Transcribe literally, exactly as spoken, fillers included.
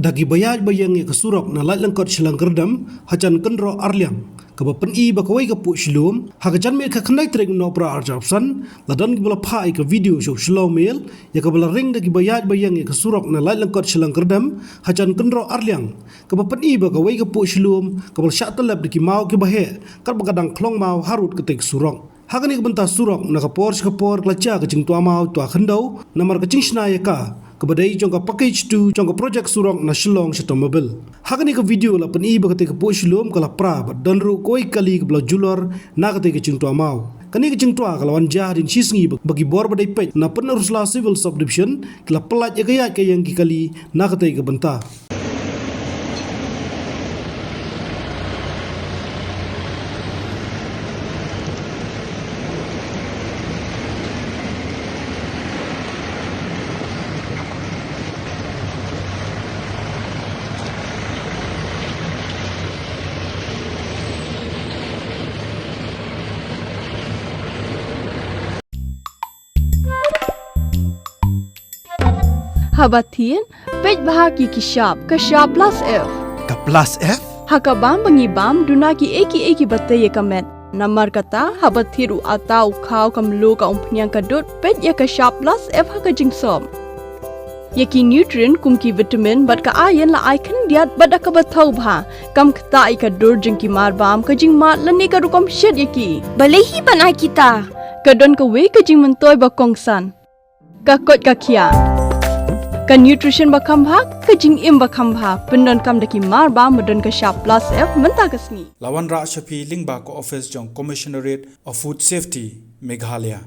Da kiba ïaid ba ïeng ïa ka surok na Laitlangkot Shillong Kyrdem hajan kynroh arliang, kaba pyni ba kawei ka puh shilum. Ha ka janmiet ka khyndai tarik u Nohprah arhajar arphew san, la don kiba la phah ïa ka video sha u Shillong Mail, ïa kaba la ring da kiba ïaid ba ïeng ïa ka surok na Laitlangkot Shillong Kyrdem hajan kynroh arliang, kaba pyni ba kawei ka puh shilum kaba la shah tyllep da ki maw kiba heh, katba ka dang khlong maw harud katei ka surok. Ha kane ka bynta surok, na ka por sha ka por ka la jia ka jingtwa maw twa khyndew namar ka jingshna ïa ka, kaba dei jong ka package two jong ka project surok na Shillong sha Domabil. Ha kane ka video la pyni ba katei ka puh shilum ka la pra bad don ruh kawei ka kali kaba la julor na katei ka jingtwa maw. Kane ka jingtwa ka la wan jia hadien shisngi ba, ba ki bor ba dei peit na Pynursla Civil Subdivision ki la pyllait ïa ka ïaid ka ïeng ki kali na katei ka bynta. Haba thied, peit bha ki ki shap, ka shap plus F. Ka plus F? Ha ka bam ba ngi bam, duna kiei kiei kiba tei ïa ka met. Namar kata, haba thied u atta, u khaw, ka mluh, ka umphniang, ka dud, peit ïa ka shap plus F ha ka jingsop. Ïa ki nutrient kum ki vitamin bad ka iron la ai khyndiat bad da kaba thaw bha. Kam ktah ïa ka dur jong ki marbam, ka jingmad lane ka rukom shet ïa ki. Balei hi ban ai kita? Ka don kawei ka jingmyntoi ba kongsan. Ka koit ka khiah. Ka nutrition ba kham bha, ka jingim ba kham bha. Pyndonkam da ki marbam ba don ka shap plus F mynta ka sngi. La wanrah sha phi lyngba ka office jong Commissionerate of Food Safety, Meghalaya.